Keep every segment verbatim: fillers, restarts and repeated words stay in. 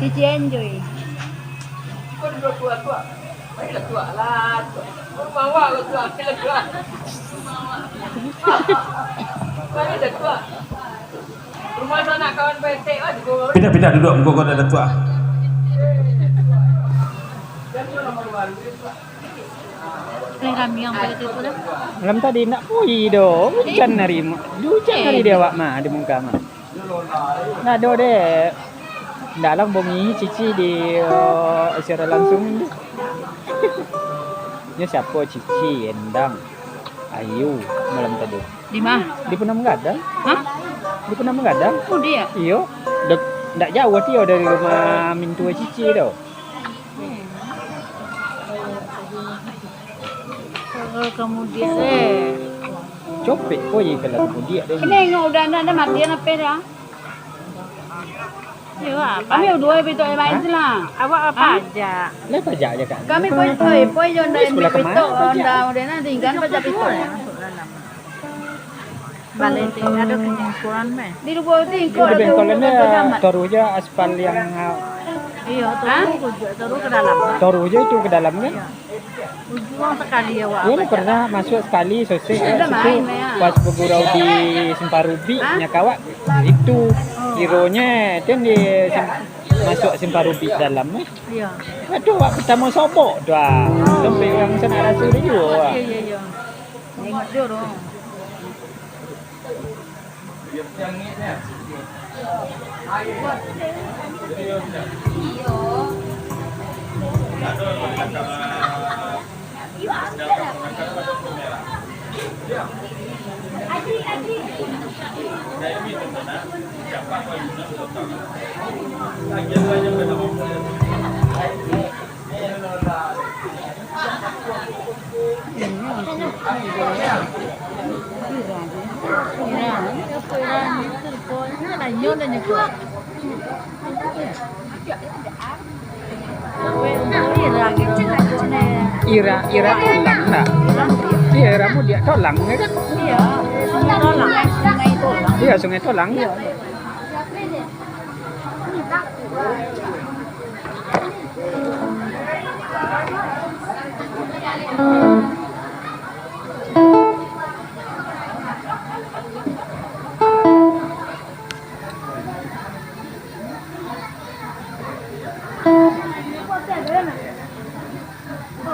Cici enjoy. Kau duduk tua-tua. Marilah tua lah, tua. Rumah awak kau tua, marilah tua. Marilah tua. Rumah sanak kawan P T lah, di bawah. Pindah-pindah duduk, muka kau dah tua. Lai rami ang pado tu lah. Malam tadi ndak poi doh. Hujan hari ma-, hujan hari di awak mah, di muka mah. Ndak ado deh. Ndak lah hubungi Cici di, eh, siaran langsung tu. Nyo siapo? Cici, Endang, Ayu, malam tadi. Di ma? Di Punan Gadang. Hah? Di Punan Gadang. Oh, dia? Iyo. Dek, ndak jauah tio dari rumah mintua Cici tu. Kalau kamu dia, eh. Copek ko je kalau kamu dia deh. Ini nengok udah ndak ada matian apa dah? Yo, apa? Kami dua pintu air main Hah? Sila. Awak apa Hah? Aja? Lah pajak aja kan. Kami pun, oi, pun yo ndak Sekolah pintu, kemana pajak? Ndak, udah nanti kan pajak pintu. Masuk dalam. Balai ti-, ado kenyingkuran meh. Di lubang tingkok Di tu, bengkolannya lubang tu taruh je aspal yang, ah, Iyo, Hah? Taruh ke, taruh ke dalam. Taruh je itu ke dalam kan? Iyo. Ujuang sekali awak Iyo, lah pernah masuk sekali sosek Sudah situ main, ya. Pas begurau di Simpang Rubik, Hah? Nyo kawak itu Oh. Kironyo kan di sim-, masuk Simpang Rubik dalam eh. Iyo. Aduh, awak pertama sobok tu ah. Oh. Sampai orang sanak rasul tu juo. Iyo, iyo, iyo. Tengok dia orang. Ira, ira tulang lah. Iya, ira mudiak tulang, ya kan? Iya, sungai tulang. Iya, sungai tulang. Iya.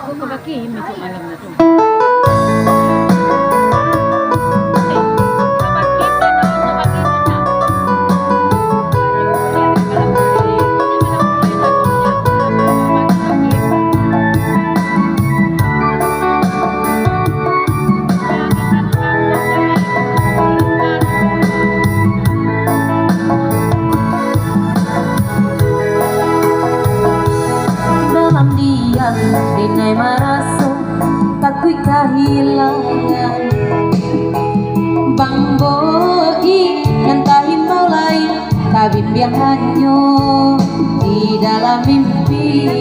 Kok ka baki masuk malam na tu? Dalam diam, denai maraso takuik kahilangan. Bang Boi nan tahimbau lai, tabimbiang hanyo di dalam mimpi.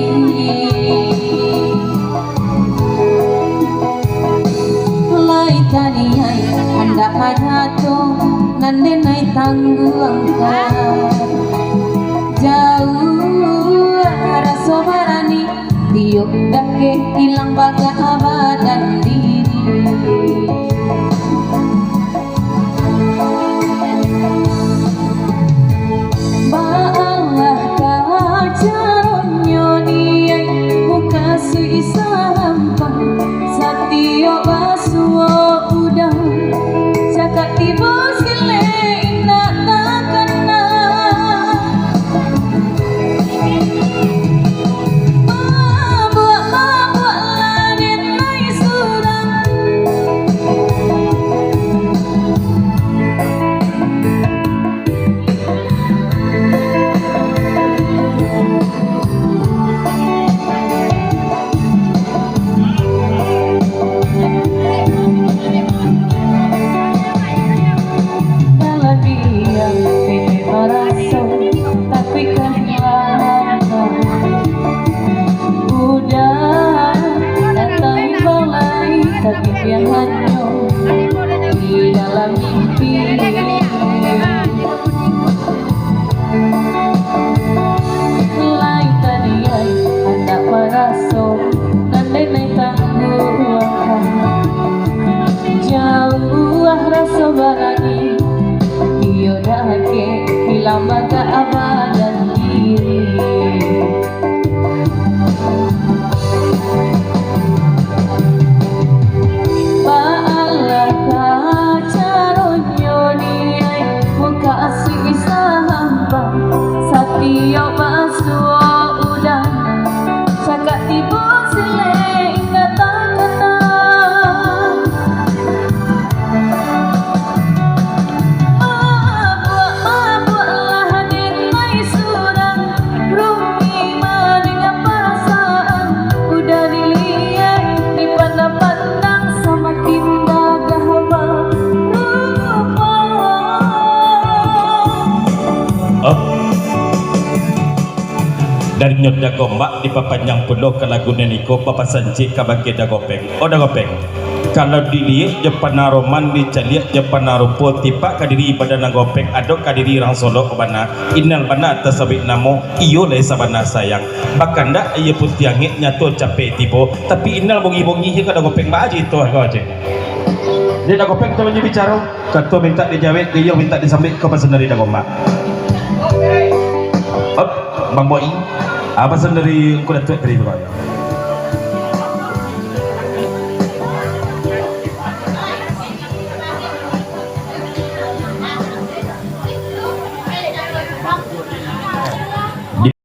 Lai taniai handak manyato, nan denai tangguangkan. Jauah raso barani, tiok dakek ilang bagak badan diri. Baalah ka caronyo niai mukasuik sampah, satiok basuo udang, cakak tibo silek indak takana. Mabuak-mabuak lah di Basuo udah, cakak tibo silek indak takana. Mabuak-mabuaklah den lai surang, rumi maningga parasaan, udah diliek, dipandang-pandang, samakin gagah barupo. Oh. Dari nyo Dagombak dipapanjang pulo ka lagu nan iko, bapasancik kabake Dagopeng. Oh Dagopeng, kalau diliek jo panah roman, dicaliak jo panah rupo, tipak ka diri badan Dagopeng, ado ka diri urang Solok bana. Inal bana tasabik namo, iyo lai sabana sayang. Bakandak aia putiah angek, nyato capek tibo, tapi Inal bongih-bongih je ka Dagopeng, baa carito ko je. Dek Dagopeng tu banyak bicaro, kato mintak dijawek, iyo mintak disambik, ko pasan dari Dagombak. Op, Bang Boi, ah, pasan dari Ungku Datuak tadi tu, Bang.